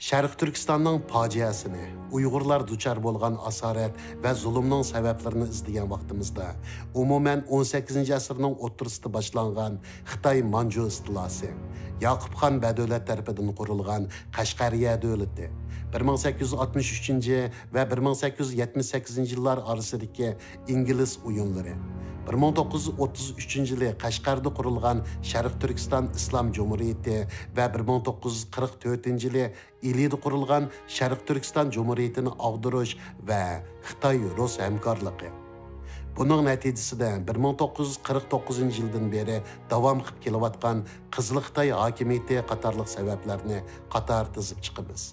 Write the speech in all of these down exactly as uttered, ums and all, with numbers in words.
شەرقىي تۈركىستاننىڭ پاجىئەسىنى، ئۇيغۇرلار دۇچار بولغان ئاسارەت ۋە زۇلۇمنىڭ سەۋەبلىرىنى ئىزدىگەن ۋاقتىمىزدا، ئومۇمەن، ئون سەككىزىنچى ئەسىرنىڭ ئوتتۇرىسىدا باشلانغان خىتاي مانجۇ ئىستىلاسى، ياقۇپ خان بەدۆلەت تەرىپىدىن قۇرۇلغان قەشقەرىيە دۆلىتى، بىر مىڭ سەككىز يۈز ئاتمىش ئۈچىنچى ۋە بىر مىڭ سەككىز يۈز يەتمىش سەككىزىنچى يىللار ئارىسىدىكى ئىنگلىز ئويۇنلىرى، بىر مىڭ توققۇز يۈز ئوتتۇز ئۈچىنچى يىلى قەشقەردە قۇرۇلغان شەرقىي تۈركىستان ئىسلام جۇمھۇرىيىتى ۋە بىر مىڭ توققۇز يۈز قىرىق تۆتىنچى يىلى ئىلىدا قۇرۇلغان شەرقىي تۈركىستان جۇمھۇرىيىتىنى ئاغدۇرۇش ۋە خىتاي-رۇس ھەمكارلىقى. بۇنىڭ نەتىجىسىدە بىر مىڭ توققۇز يۈز قىرىق توققۇزىنچى يىلدىن بېرى داۋام قىلىپ كېلىۋاتقان قىزىل خىتاي ھاكىمىيىتى قاتارلىق سەۋەبلەرنى قاتار تىزىپ چىقىمىز.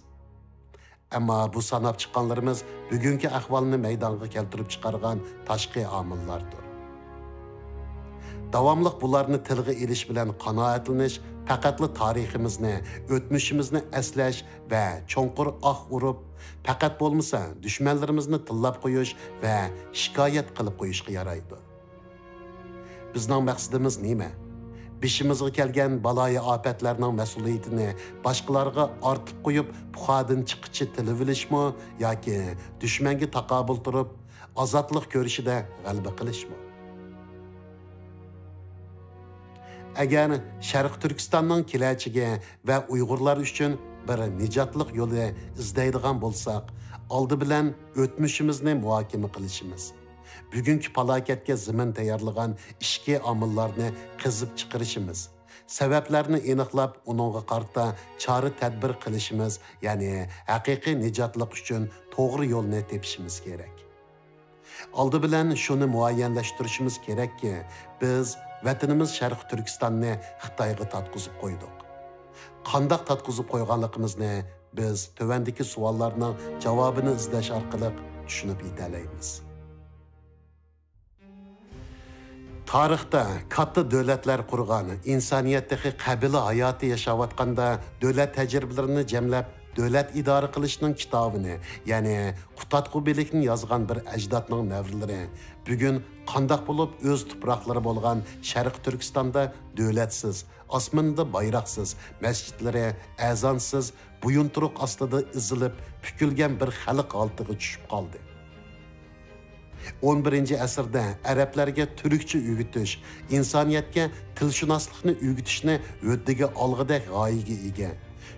ئەمما بۇ ساناپ چىققانلىرىمىز بۈگۈنكى ئەھۋالنى مەيدانغا كەلتۈرۈپ چىقارغان تاشقى ئامىللاردۇر. داۋاملىق بۇلارنى تىلغا ئېلىش بىلەن قانائەتلىنىش پەقەتلا تارىخىمىزنى، ئۆتمۈشىمىزنى ئەسلەش ۋە چوڭقۇر ئاھ ئۇرۇپ، پەقەت بولمىسا دۈشمەنلىرىمىزنى تىللاپ قويۇش ۋە شىكايەت قىلىپ قويۇشقا يارايدۇ. بىزنىڭ مەقسىتىمىز نېمە؟ بېشىمىزغا كەلگەن بالايىئاپەتلەرنىڭ مەسئۇلىيىتىنى باشقىلارغا ئارتىپ قويۇپ، پۇخادىن چىققىچە تىلىۋېلىشمۇ ياكى دۈشمەنگە تاقابىل تۇرۇپ، ئازادلىق كۈرىشىدە غەلىبە قىلىشمۇ؟ ئەگەر شەرقىي تۈركىستاننىڭ كېلەچىكى ۋە ئۇيغۇرلار ئۈچۈن بىر نىجاتلىق يولى ئىزدەيدىغان بولساق، ئالدى بىلەن ئۆتمۈشىمىزنى مۇھاكىمە قىلىشىمىز، بۈگۈنكى پالاكەتكە زېمىن تەييارلىغان ئىچكى ئامىللارنى قېزىپ چىقىرىشىمىز، سەۋەبلەرنى ئېنىقلاپ، ئۇنىڭغا قارىتا چارە-تەدبىر قىلىشىمىز، يەنى ھەقىقىي نىجاتلىق ئۈچۈن توغرا يولنى تېپىشىمىز كېرەك. ئالدى بىلەن شۇنى مۇئەييەنلەشتۈرۈشىمىز كېرەككى، بىز ۋەتىنىمىز شەرقىي تۈركىستاننى خىتايغا تارتقۇزۇپ قويدۇق. قانداق تارتقۇزۇپ قويغانلىقىمىزنى بىز تۆۋەندىكى سوئاللارنىڭ جاۋابىنى ئىزدەش ئارقىلىق چۈشىنىپ يېتەلەيمىز. تارىختا كاتتا دۆلەتلەر قۇرغان، ئىنسانىيەت تېخى قەبىلە ھاياتى ياشاۋاتقاندا دۆلەت تەجرىبىلىرىنى جەملەپ، دۆلەت ئىدارە قىلىشنىڭ كىتابىنى، يەنى قۇتادغۇ بىلىكىنى يازغان بىر ئەجدادنىڭ نەۋرىلىرى بۈگۈن قانداق بولۇپ ئۆز تۇپراقلىرى بولغان شەرقىي تۈركىستاندا دۆلەتسىز، ئاسمىنىدا بايراقسىز، مەسچىتلىرى ئەزانسىز، بويۇنتۇرۇق ئاستىدا ئېزىلىپ، پۈكۈلگەن بىر خەلق ھالىتىگە چۈشۈپ قالدى. ئون بىرىنچى ئەسىردە ئەرەبلەرگە تۈركچە ئۆگىتىش، ئىنسانىيەتكە تىلشۇناسلىقنى ئۆگىتىشنى ھۆددىگە ئالغۇدەك غايىگە ئىگە.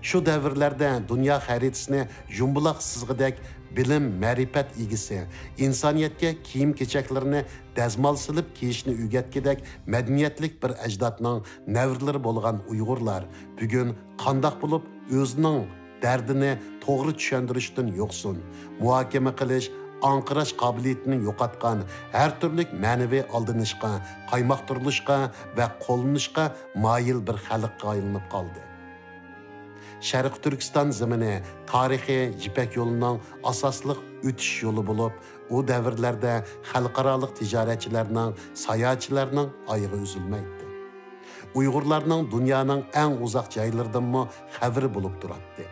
شۇ دەۋرلەردە دۇنيا خەرىتىسىنى يۇمبىلاق سىزغۇدەك بىلىم، مەرىپەت ئىگىسى، ئىنسانىيەتكە كىيىم-كېچەكلىرىنى دەزمال سېلىپ كىيىشنى ئۆگەتكۈدەك مەدەنىيەتلىك بىر ئەجدادنىڭ نەۋرىلىرى بولغان ئۇيغۇرلار بۈگۈن قانداق بولۇپ ئۆزىنىڭ دەردىنى توغرا چۈشەندۈرۈشتىن يوقسۇن، مۇھاكىمە قىلىش، ئاڭقىراش قابىلىيىتىنى يوقاتقان، ھەر تۈرلۈك مەنىۋى ئالدىنىشقا، قايمۇقتۇرۇلۇشقا ۋە قوللىنىشقا مايىل بىر خەلققە ئايلىنىپ قالدى. شەرقىي تۈركىستان زېمىنى تارىخىي يىپەك يولىنىڭ ئاساسلىق ئۆتۈش يولى بولۇپ، ئۇ دەۋرلەردە خەلقئارالىق تىجارەتچىلەرنىڭ، ساياھەتچىلەرنىڭ ئايىغى ئۈزۈلمەيتتى. ئۇيغۇرلارنىڭ دۇنيانىڭ ئەڭ ئۇزاق جايلىرىدىنمۇ خەۋىرى بولۇپ تۇراتتى.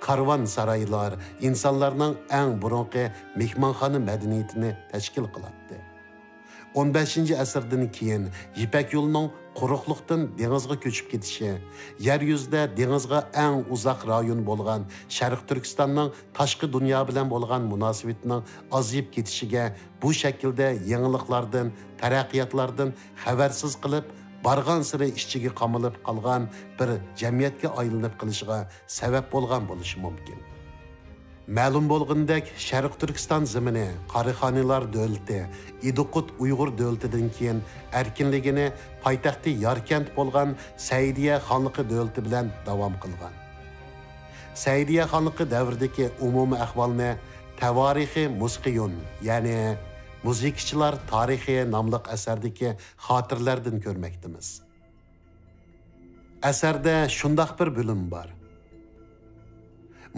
كارۋانسارايلار ئىنسانلارنىڭ ئەڭ بۇرۇنقى مېھمانخانا مەدەنىيىتىنى تەشكىل قىلاتتى. ئون بەشىنچى ئەسىردىن كېيىن يىپەك يولىنىڭ قۇرۇقلۇقتىن دېڭىزغا كۆچۈپ كېتىشى، يەر يۈزىدە دېڭىزغا ئەڭ ئۇزاق رايون بولغان شەرقىي تۈركىستاننىڭ تاشقى دۇنيا بىلەن بولغان مۇناسىۋىتىنىڭ ئازىيىپ كېتىشىگە، بۇ شەكىلدە يېڭىلىقلاردىن، تەرەققىياتلاردىن خەۋەرسىز قىلىپ، بارغانسېرى ئىچىگە قامىلىپ قالغان بىر جەمئىيەتكە ئايلىنىپ قېلىشىغا سەۋەب بولغان بولۇشى مۇمكىن. مەلۇم بولغىنىدەك، شەرقىي تۈركىستان زېمىنى قاراخانىيلار دۆلىتى، ئىدىقۇت ئۇيغۇر دۆلىتىدىن كېيىن ئەركىنلىكىنى پايتەختى ياركەنت بولغان سەئىدىيە خانلىقى دۆلىتى بىلەن داۋام قىلغان. سەئىدىيە خانلىقى دەۋرىدىكى ئومۇمىي ئەھۋالنى تەۋارىخى مۇسقىيۇن، يەنى مۇزىكىچىلار تارىخى ناملىق ئەسەردىكى خاتىرىلەردىن كۆرمەكتىمىز. ئەسەردە شۇنداق بىر بۆلۈم بار.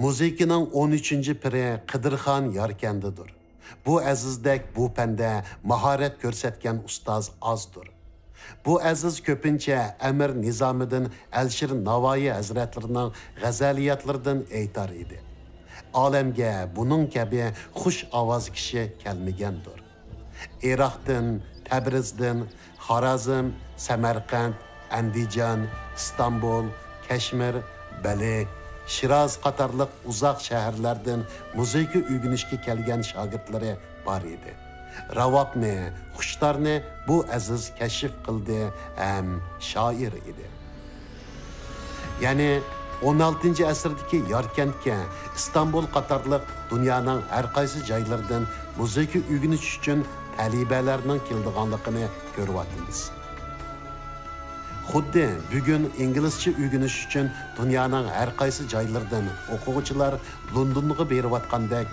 مۇزىكىنىڭ ئون ئۈچىنچى پىرى قىدىرخان ياركەندىدۇر. بۇ ئەزىزدەك بۇ پەندە ماھارەت كۆرسەتكەن ئۇستاز ئازدۇر. بۇ ئەزىز كۆپىنچە ئەمىر نىزامىدىن ئەلىشىر ناۋايى ھەزرەتلىرىنىڭ غەزەلىياتلىرىدىن ئېيتار ئىدى. ئالەمگە بۇنىڭ كەبى خۇش ئاۋاز كىشى كەلمىگەندۇر. ئىراقتىن، تەبرىزدىن، خارازم، سەمەرقەنت، ئەندىجان، ئىستانبۇل، كەشمىر، بەلخ، شىراز قاتارلىق ئۇزاق شەھەرلەردىن مۇزىكا ئۆگىنىشكە كەلگەن شاگىرتلىرى بار ئىدى. راۋابنى، خۇشتارنى بۇ ئەزىز كەشىپ قىلدى ھەم شائىر ئىدى. يەنى ئون ئالتىنچى ئەسىردىكى ياركەنتكە ئىستانبۇل قاتارلىق دۇنيانىڭ ھەر قايسى جايلىرىدىن مۇزىكا ئۆگىنىش ئۈچۈن تەلىبەلەرنىڭ كېلىدىغانلىقىنى كۆرۈۋاتىمىز. خۇددى بۈگۈن ئىنگلىزچە ئۆگىنىش ئۈچۈن دۇنيانىڭ ھەر قايسى جايلىرىدىن ئوقۇغۇچىلار لوندونغا بېرىۋاتقاندەك،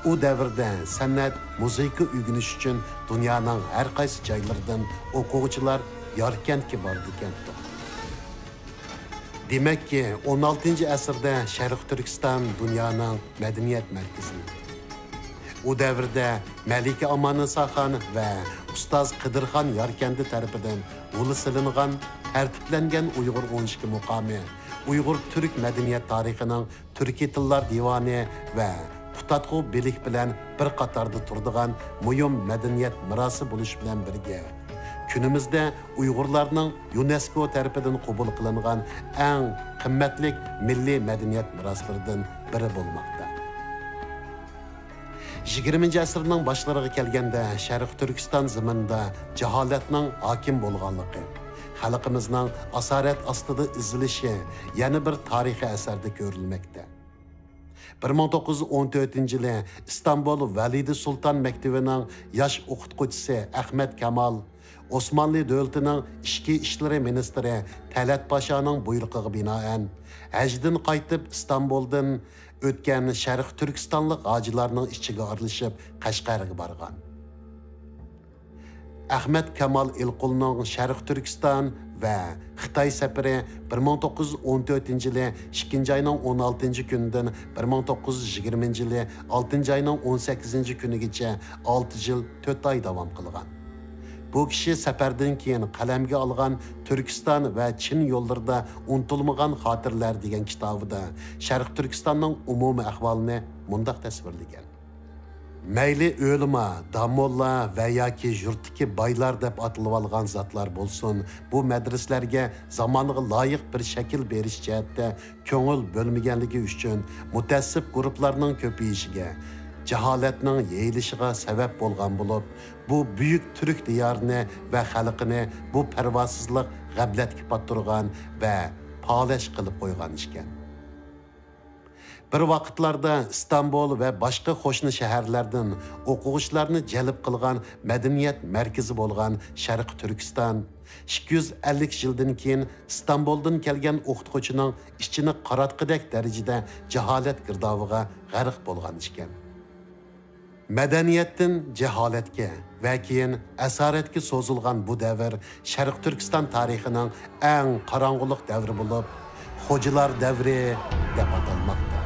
ئۇ دەۋردە سەنئەت، مۇزىكا ئۆگىنىش ئۈچۈن دۇنيانىڭ ھەر قايسى جايلىرىدىن ئوقۇغۇچىلار ياركەنتكە بارىدىكەنتۇق. دېمەككى، ئون ئالتىنچى ئەسىردە شەرقىي تۈركىستان دۇنيانىڭ مەدەنىيەت مەركىزى ئىدى. ئۇ دەۋردە مەلىكە ئاماننىساخان ۋە ئۇستاز قىدىرخان ياركەندى تەرىپىدىن ھۇلى سېلىنغان، تەرتىپلەنگەن ئۇيغۇر ئون ئىككى مۇقامى ئۇيغۇر تۈرك مەدەنىيەت تارىخىنىڭ تۈركىي تىللار دىۋانى ۋە قۇتادغۇ بىلىك بىلەن بىر قاتاردا تۇرىدىغان مۇھىم مەدەنىيەت مىراسى بولۇش بىلەن بىرگە، كۈنىمىزدە ئۇيغۇرلارنىڭ يۇنېسكو تەرىپىدىن قوبۇل قىلىنغان ئەڭ قىممەتلىك مىللىي مەدەنىيەت مىراسلىرىدىن بىرى بولماقتا. يىگىرمىنچى ئەسىرنىڭ باشلىرىغا كەلگەندە، شەرقىي تۈركىستان زېمىنىدا جاھالەتنىڭ ھاكىم بولغانلىقى، خەلقىمىزنىڭ ئاسارەت ئاستىدا ئېزىلىشى يەنە بىر تارىخىي ئەسەردە كۆرۈلمەكتە. بىر مىڭ توققۇز يۈز ئون تۆتىنچى يىلى ئىستانبۇل ۋەلىدى سۇلتان مەكتىۋىنىڭ ياش ئوقۇتقۇچىسى ئەخمەت كامال ئوسمانلى دۆلىتىنىڭ ئىچكى ئىشلىرى مىنىستىرى تەلەت پاشانىڭ بۇيرۇقىغا بىنائەن، ھەجدىن قايتىپ ئىستانبۇلدىن ئۆتكەن شەرقىي تۈركىستانلىق ھاجىلارنىڭ ئىچىگە ئارىلىشىپ قەشقەرگە بارغان. ئەخمەت كامال ئېلقۇلنىڭ شەرقىي تۈركىستان ۋە خىتاي سەپىرى بىر مىڭ توققۇز يۈز ئون تۆتىنچى يىلى ئىككىنچى ئاينىڭ ئون ئالتىنچى كۈنىدىن بىر مىڭ توققۇز يۈز يىگىرمىنچى يىلى ئالتىنچى ئاينىڭ ئون سەككىزىنچى كۈنىگىچە ئالتە يىل تۆت ئاي داۋام قىلغان. بۇ كىشى سەپەردىن كېيىن قەلەمگە ئالغان تۈركىستان ۋە چىن يوللىرىدا ئۇنتۇلمىغان خاتىرىلەر دېگەن كىتابىدا شەرقىي تۈركىستاننىڭ ئومۇمىي ئەھۋالىنى مۇنداق تەسۋىرلىگەن. مەيلى ئۆلىما، داموللا ۋە ياكى يۇرتتىكى بايلار دەپ ئاتىلىۋالغان زاتلار بولسۇن، بۇ مەدرىسىلەرگە زامانغا لايىق بىر شەكىل بېرىش جەھەتتە كۆڭۈل بۆلمىگەنلىكى ئۈچۈن مۇتەئەسسىپ گۇرۇپلارنىڭ كۆپىيىشىگە، جاھالەتنىڭ يېيىلىشىغا سەۋەب بولغان بولۇپ، بۇ بۈيۈك تۈرك دىيارىنى ۋە خەلقىنى بۇ پەرۋاسىزلىق غەپلەتكە پاتتۇرغان ۋە پالەچ قىلىپ قويغان ئىكەن. بىر ۋاقىتلاردا ئىستانبۇل ۋە باشقا قوشنا شەھەرلەردىن ئوقۇغۇچىلارنى جەلپ قىلغان مەدەنىيەت مەركىزى بولغان شەرقىي تۈركىستان ئىككى يۈز ئەللىك يىلدىن كېيىن ئىستانبۇلدىن كەلگەن ئوقۇتقۇچىنىڭ ئىچىنى قاراتقۇدەك دەرىجىدە جاھالەت گىردابىغا غەرق بولغان ئىكەن. مەدەنىيەتتىن جاھالەتكە ۋە كېيىن ئاسارەتكە سوزۇلغان بۇ دەۋر شەرقىي تۈركىستان تارىخىنىڭ ئەڭ قاراڭغۇلۇق دەۋرى بولۇپ، خوجىلار دەۋرى دەپ ئاتالماقتا.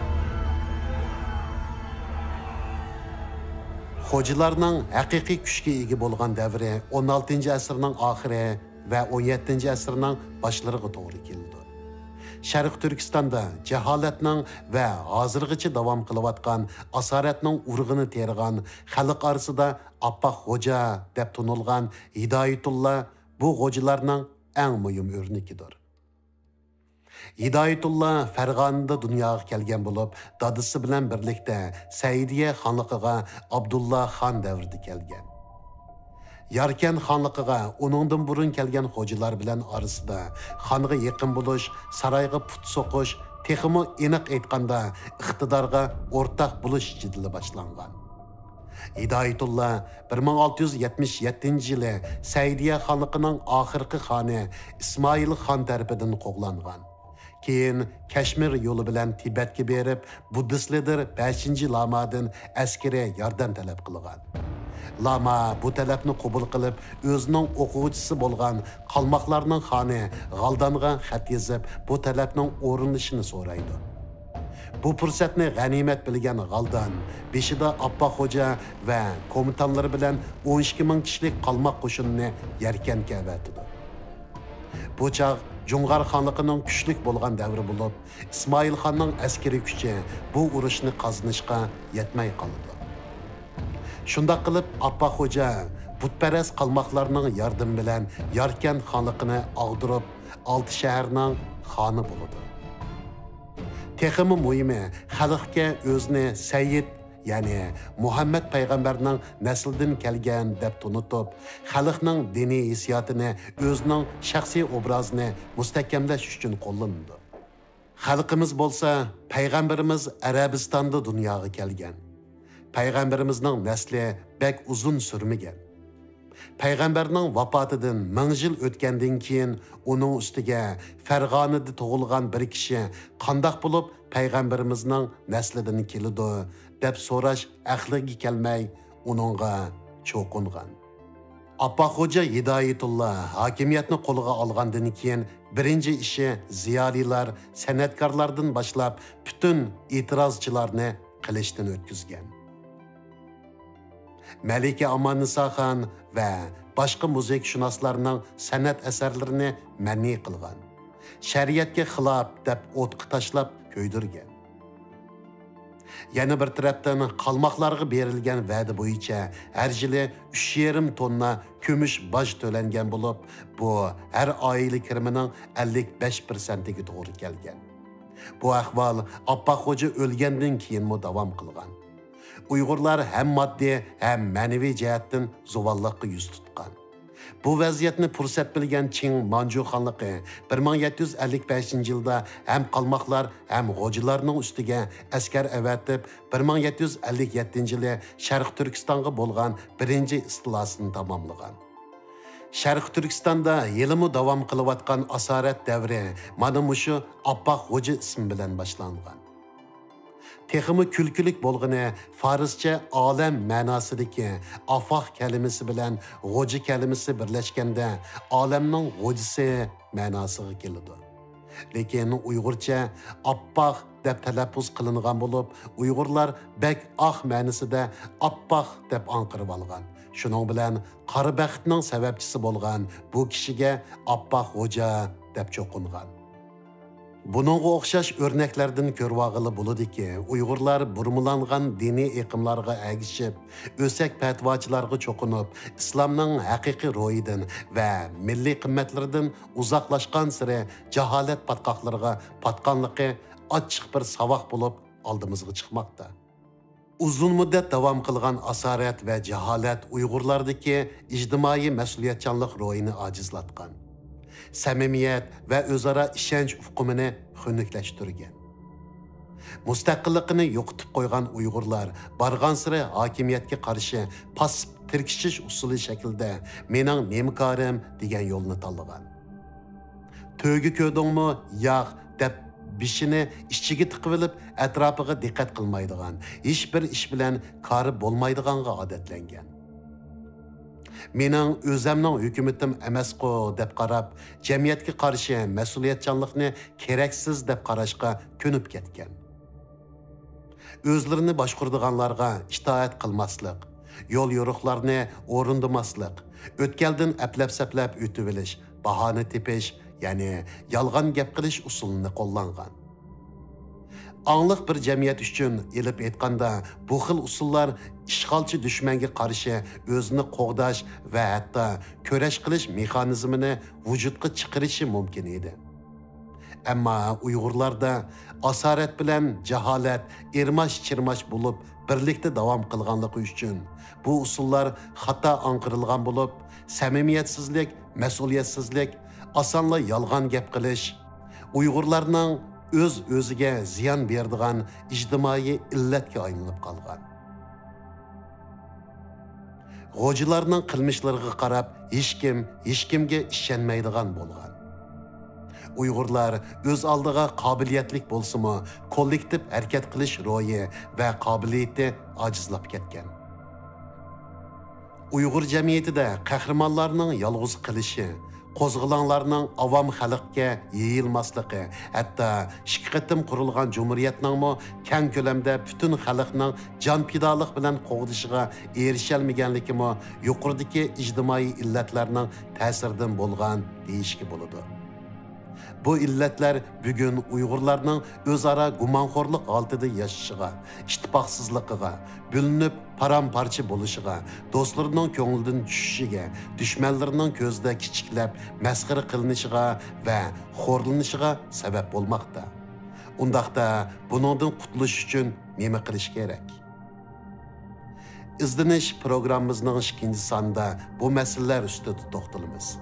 خوجىلارنىڭ ھەقىقىي كۈچكە ئىگە بولغان دەۋرى ئون ئالتىنچى ئەسىرنىڭ ئاخىرى ۋە ئون يەتتىنچى ئەسىرنىڭ باشلىرىغا توغرا كېلىدۇ. شەرقىي تۈركىستاندا جاھالەتنىڭ ۋە ھازىرغىچە داۋام قىلىۋاتقان ئاسارەتنىڭ ئۇرۇقىنى تېرىغان، خەلق ئارىسىدا ئاپئاق خوجا دەپ تونۇلغان ھىدايەتۇللا بۇ خوجىلارنىڭ ئەڭ مۇھىم ئۆرنىكىدۇر. ھىدايەتۇللا فەرغانىدە دۇنياغا كەلگەن بولۇپ، دادىسى بىلەن بىرلىكتە سەئىدىيە خانلىقىغا ئابدۇللا خان دەۋرىدە كەلگەن. ياركەند خانلىقىغا ئۇنىڭدىن بۇرۇن كەلگەن خوجىلار بىلەن ئارىسىدا خانغا يېقىن بولۇش، سارايغا پۇت سوقۇش، تېخىمۇ ئېنىق ئېيتقاندا، ئىقتىدارغا ئورتاق بولۇش جېدىلى باشلانغان. ھىدايەتۇللا بىر مىڭ ئالتە يۈز يەتمىش يەتتىنچى يىلى سەئىدىيە خانلىقىنىڭ ئاخىرقى خانى ئىسمائىل خان تەرىپىدىن قوغلانغان. كېيىن كەشمىر يولى بىلەن تىبەتكە بېرىپ، بۇددىست لىدېر بەشىنچى لامادىن ئەسكىرىي ياردەم تەلەپ قىلغان. لاما بۇ تەلەپنى قوبۇل قىلىپ، ئۆزىنىڭ ئوقۇغۇچىسى بولغان قالماقلارنىڭ خانى غالدانغا خەت يېزىپ، بۇ تەلەپنىڭ ئورۇنلىشىشىنى سورايدۇ. بۇ پۇرسەتنى غەنىيمەت بىلگەن غالدان بېشىدا ئاپپاق خوجا ۋە كومىتانلىرى بىلەن ئون ئىككى مىڭ كىشىلىك قالماق قوشۇنىنى يەركەنتكە ئەۋەتىدۇ. بۇ چاغ جۇڭغار خانلىقىنىڭ كۈچلۈك بولغان دەۋرى بولۇپ، ئىسمائىل خاننىڭ ئەسكىرىي كۈچى بۇ ئۇرۇشنى قازىنىشقا يەتمەي قالىدۇ. شۇنداق قىلىپ، ئاپپاق خوجا بۇتپەرەس قالماقلارنىڭ ياردىمى بىلەن ياركەند خانلىقىنى ئاغدۇرۇپ، ئالتە شەھەرنىڭ خانى بولىدۇ. تېخىمۇ مۇھىمى، خەلقكە ئۆزىنى سەييىد، يەنى مۇھەممەد پەيغەمبەرنىڭ نەسلىدىن كەلگەن دەپ تونۇتۇپ، خەلقنىڭ دىنىي ھېسسىياتىنى ئۆزىنىڭ شەخسىي ئوبرازىنى مۇستەھكەملەش ئۈچۈن قوللىنىدۇ. خەلقىمىز بولسا، پەيغەمبىرىمىز ئەرەبىستاندا دۇنياغا كەلگەن. پەيغەمبىرىمىزنىڭ نەسلى بەك ئۇزۇن سۈرمىگەن. پەيغەمبەرنىڭ ۋاپاتىدىن مىڭ يىل ئۆتكەندىن كېيىن، ئۇنىڭ ئۈستىگە فەرغانىدە تۇغۇلغان بىر كىشى قانداق بولۇپ پەيغەمبىرىمىزنىڭ نەسلىدىن كېلىدۇ، دەپ سوراش ئەقلىگە كەلمەي، ئۇنىڭغا چوقۇنغان. ئاپپاق خوجا ھىدايەتۇللا ھاكىمىيەتنى قولىغا ئالغاندىن كېيىن، بىرىنچى ئىشى زىيالىيلار، سەنئەتكارلاردىن باشلاپ پۈتۈن ئېتىرازچىلارنى قىلىچتىن ئۆتكۈزگەن. مەلىكە ئاماننىساخان ۋە باشقا مۇزىكىشۇناسلارنىڭ سەنئەت ئەسەرلىرىنى مەنئى قىلغان. شەرىئەتكە خىلاپ دەپ ئوتقا تاشلاپ كۆيدۈرگەن. يەنە بىر تەرەپتىن، قالماقلارغا بېرىلگەن ۋەدە بويىچە ھەر يىلى ئۈچ يېرىم توننا كۈمۈش باج تۆلەنگەن بولۇپ، بۇ ھەر ئائىلە كىرىمىنىڭ ئەللىك بەش پىرسەنتىگە توغرا كەلگەن. بۇ ئەھۋال ئاپپاق خوجا ئۆلگەندىن كېيىنمۇ داۋام قىلغان. ئۇيغۇرلار ھەم ماددىي، ھەم مەنىۋى جەھەتتىن زۇۋانلىققا يۈز تۇتقان. بۇ ۋەزىيەتنى پۇرسەت بىلگەن چىڭ مانجۇ خانلىقى بىر مىڭ يەتتە يۈز ئەللىك بەشىنچى يىلدا ھەم قالماقلار، ھەم غوجىلارنىڭ ئۈستىگە ئەسكەر ئەۋەتىپ، بىر مىڭ يەتتە يۈز ئەللىك يەتتىنچى يىلى شەرقىي تۈركىستانغا بولغان بىرىنچى ئىستىلاسىنى تاماملىغان. شەرقىي تۈركىستاندا ھېلىمۇ داۋام قىلىۋاتقان ئاسارەت دەۋرى مانا مۇشۇ ئاپپاق غوجا ئىسمى بىلەن باشلانغان. تېخىمۇ كۈلكىلىك بولغىنى، فارسچە ئالەم مەناسىدىكى ئافاق كەلىمىسى بىلەن غوجا كەلىمىسى بىرلەشكەندە، ئالەمنىڭ غوجىسى مەناسىغا كېلىدۇ. لېكىن ئۇيغۇرچە ئاپپاق دەپ تەلەپپۇز قىلىنغان بولۇپ، ئۇيغۇرلار بەك ئاق مەنىسىدە ئاپپاق دەپ ئاڭقىرىۋالغان. شۇنىڭ بىلەن قارا بەختنىڭ سەۋەبچىسى بولغان بۇ كىشىگە ئاپپاق غوجا دەپ چوقۇنغان. بۇنىڭغا ئوخشاش ئۆرنەكلەردىن كۆرۈۋالغىلى بولىدۇكى، ئۇيغۇرلار بۇرمىلانغان دىنىي ئېقىملارغا ئەگىشىپ، ئۆسەك پەتىۋاچىلارغا چوقۇنۇپ، ئىسلامنىڭ ھەقىقىي روھىدىن ۋە مىللىي قىممەتلىرىدىن ئۇزاقلاشقانسېرى جاھالەت پاتقاقلىرىغا پاتقانلىقى ئاچچىق بىر ساۋاق بولۇپ ئالدىمىزغا چىقماقتا. ئۇزۇن مۇددەت داۋام قىلغان ئاسارەت ۋە جاھالەت ئۇيغۇرلاردىكى ئىجتىمائىي مەسئۇلىيەتچانلىق روھىنى ئاجىزلاتقان. سەمىمىيەت ۋە ئۆزئارا ئىشەنچ ئۇقۇمىنى خۇنۈكلەشتۈرگەن. مۇستەقىللىقىنى يوقىتىپ قويغان ئۇيغۇرلار بارغانسېرى ھاكىمىيەتكە قارشى پاسسىپ تىركىشىش ئۇسۇلى شەكلىدە «مېنىڭ نېمە كارىم» دېگەن يولنى تاللىغان. «تۆگە كۆردۈڭمۇ، ياق» دەپ بېشىنى ئىچىگە تىقىۋېلىپ، ئەتراپىغا دىققەت قىلمايدىغان، ھېچبىر ئىش بىلەن كارى بولمايدىغانغا ئادەتلەنگەن. «مېنىڭ ئۆزەمنىڭ ھۆكۈمىتىم ئەمەسقۇ» دەپ قاراپ، جەمئىيەتكە قارشى مەسئۇلىيەتچانلىقنى كېرەكسىز دەپ قاراشقا كۆنۈپ كەتكەن. ئۆزلىرىنى باشقۇرىدىغانلارغا ئىتائەت قىلماسلىق، يول-يورۇقلارنى ئورۇندىماسلىق، ئۆتكەلدىن ئەپلەپ-سەپلەپ ئۆتۈۋېلىش، باھانە تېپىش، يەنى يالغان گەپ قىلىش ئۇسۇلىنى قوللانغان. ئاڭلىق بىر جەمئىيەت ئۈچۈن ئېلىپ ئېيتقاندا، بۇ خىل ئۇسۇللار ئىشغالچى دۈشمەنگە قارشى ئۆزىنى قوغداش ۋە ھەتتا كۈرەش قىلىش مېخانىزمىنى ۋۇجۇدقا چىقىرىشى مۇمكىن ئىدى. ئەمما ئۇيغۇرلاردا ئاسارەت بىلەن جاھالەت ئىرماش-چىرماش بولۇپ بىرلىكتە داۋام قىلغانلىقى ئۈچۈن، بۇ ئۇسۇللار خاتا ئاڭقىرىلغان بولۇپ، سەمىمىيەتسىزلىك، مەسئۇلىيەتسىزلىك، ئاسانلا يالغان گەپ قىلىش ئۇيغۇرلارنىڭ ئۆز-ئۆزىگە زىيان بېرىدىغان ئىجتىمائىي ئىللەتكە ئايلىنىپ قالغان. غوجىلارنىڭ قىلمىشلىرىغا قاراپ، ھېچكىم ھېچكىمگە ئىشەنمەيدىغان بولغان. ئۇيغۇرلار ئۆز ئالدىغا قابىلىيەتلىك بولسىمۇ، كوللېكتىپ ھەرىكەت قىلىش روھى ۋە قابىلىيىتى ئاجىزلاپ كەتكەن. ئۇيغۇر جەمئىيىتىدە قەھرىمانلارنىڭ يالغۇز قېلىشى، قوزغىلاڭلارنىڭ ئاۋام خەلقكە يېيىلماسلىقى، ھەتتا ئىككى قېتىم قۇرۇلغان جۇمھۇرىيەتنىڭمۇ كەڭ كۆلەمدە پۈتۈن خەلقنىڭ جان پىدالىق بىلەن قوغدىشىغا ئېرىشەلمىگەنلىكىمۇ يۇقىرىدىكى ئىجتىمائىي ئىللەتلەرنىڭ تەسىرىدىن بولغان دېيىشكە بولىدۇ. بۇ ئىللەتلەر بۈگۈن ئۇيغۇرلارنىڭ ئۆزئارا گۇمانخورلۇق ھالىتىدە ياشىشىغا، ئىتتىپاقسىزلىقىغا، بۆلۈنۈپ پارام-پارچە بولۇشىغا، دوستلىرىنىڭ كۆڭلىدىن چۈشۈشىگە، دۈشمەنلىرىنىڭ كۆزىدە كىچىكلەپ مەسخىرە قىلىنىشىغا ۋە خورلىنىشىغا سەۋەب بولماقتا. ئۇنداقتا بۇنىڭدىن قۇتۇلۇش ئۈچۈن نېمە قىلىش كېرەك؟ ئىزدىنىش پروگراممىمىزنىڭ ئىككىنچى سانىدا بۇ مەسىلىلەر ئۈستىدە توختىلىمىز.